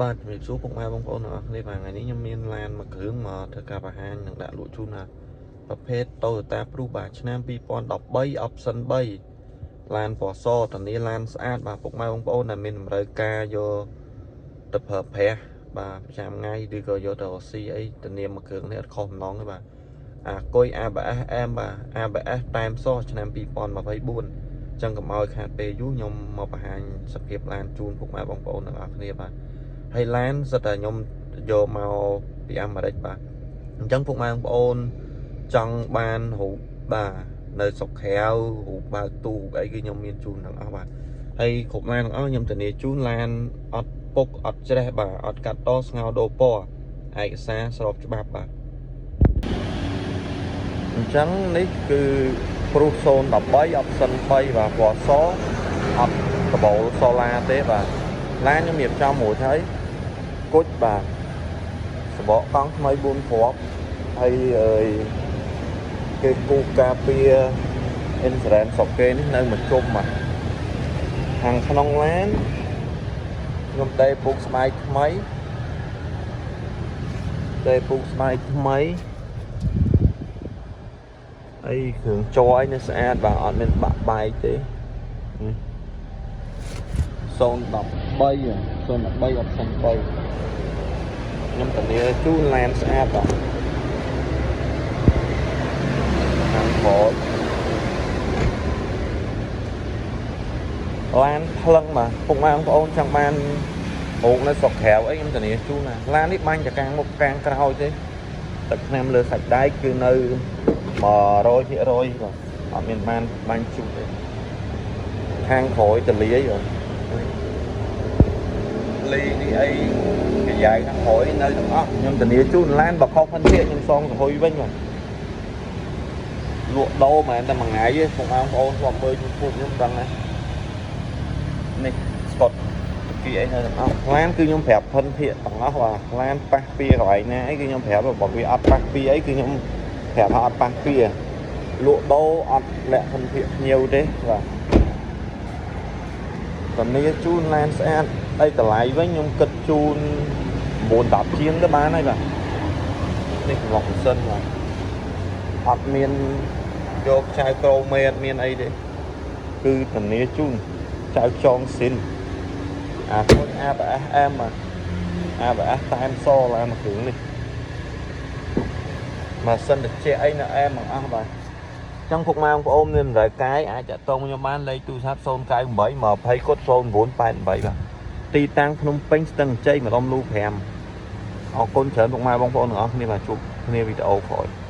បាទជំរាបសួរពុកម៉ែបងប្អូនទាំងអស់គ្នាបាទថ្ងៃនេះខ្ញុំមានឡានមួយគ្រឿងមកធ្វើការបង្ហាញនិងដាក់លក់ជូនណាប្រភេទ Toyota Prius បាទឆ្នាំ2013 option 3ឡានពណ៌សធានាឡានស្អាតបាទពុកម៉ែបងប្អូនដែលមានតម្រូវការយកទៅប្រើប្រាស់បាទប្រចាំថ្ងៃឬក៏យកទៅរកស៊ីអីធានាមួយគ្រឿងនេះអត់ខុសម្ដងទេបាទអាគុយ ABS M បាទ ABS តែមសឆ្នាំ2024ចឹងកុំឲ្យខាតពេលយូរខ្ញុំមកបង្ហាញសភាពឡានជូនពុកម៉ែបងប្អូនទាំងអស់គ្នាបាទហើយឡានសិតតែខ្ញុំយកមកពីអាមេរិកបាទអញ្ចឹងពុកម៉ែបងប្អូនចង់បានរូបបាទនៅស្រុកក្រៅរូបបើកទូអីគឺខ្ញុំមានជូនទាំងអស់បាទហើយគ្រប់ឡានទាំងអស់ខ្ញុំធានាជូនឡានអត់ពុកអត់ច្រេះបាទអត់កាត់តស្ងោដូរពណ៌ឯកសារស្របច្បាប់បាទអញ្ចឹងនេះគឺPrius 013 option 3បាទពណ៌សអត់ដបូលសូឡាទេបាទឡានខ្ញុំរៀបចំរួចហើយគុជបាទសបកកង់ថ្មី4គ្រាប់ហើយអើយគេគូការពារ insurance ស្រុកគេនេះនៅមួយជុំបាទខាងក្នុងឡានខ្ញុំដេពុកស្បែកថ្មីដេពុកស្បែកថ្មីអីគ្រឿងជ័រអីនៅស្អាតបាទអត់មានបាក់បែកទេនេះ013 013 option 3ខ្ញុំធានាជូនឡានស្អាតបាទខាងក្រោយឡានភ្លឹងបាទពុកម៉ែបងប្អូនចង់បានរូបនៅស្រុកក្រៅអីខ្ញុំធានាជូនណាឡាននេះបាញ់តែកាងមុខកាងក្រោយទេទឹកថ្នាំលើសាច់ដែកគឺនៅ100%បាទអត់មានបានបាញ់ជូតទេខាងក្រោយតលាយបាទលីនេះអីកាយ៉ៃខាងក្រោយនៅទាំងអស់ខ្ញុំធានាជូនឡានបើខុសផិនភាកខ្ញុំសងសហុយវិញបាទលក់ដូរមិនមែនតែមួយថ្ងៃទេពុកម៉ែបងប្អូនធ្លាប់មើល YouTube ខ្ញុំដឹងហើយនេះស្កុតគីអីនៅទាំងអស់ឡានគឺខ្ញុំប្រាប់ផិនភាកទាំងអស់បាទឡានប៉ះពីកន្លែងណាអីគឺខ្ញុំប្រាប់បើវាអត់ប៉ះពីអីគឺខ្ញុំប្រាប់ថាអត់ប៉ះពីលក់ដូរអត់លាក់ផិនភាកភ្ញៀវទេបាទធានាជូនឡានស្អាតអីតម្លៃវិញខ្ញុំគិតជូន9 10ជាងទៅបានហើយបាទនេះកំឡុកម៉ាស៊ីនបាទអត់មានយកចៅក្រូមេអត់មានអីទេគឺធានាជូនចៅចងស៊ីនអាគុយ ABS M បាទ ABS តែមសឡានមួយគ្រឿងនេះម៉ាស៊ីនត្រជាក់អីនៅអែមទាំងអស់បាទចឹងពុកម៉ែបងប្អូនមានតម្រូវកាយអាចតាក់ទងខ្ញុំបានលេខទូរស័ព្ទ098 20គុត0988បាទទីតាំងភ្នំពេញស្ទឹងជ័យម្ដុំលូ5អរគុណច្រើនពុកម៉ែបងប្អូនទាំងអស់គ្នាបាទជួបគ្នាវីដេអូក្រោយ។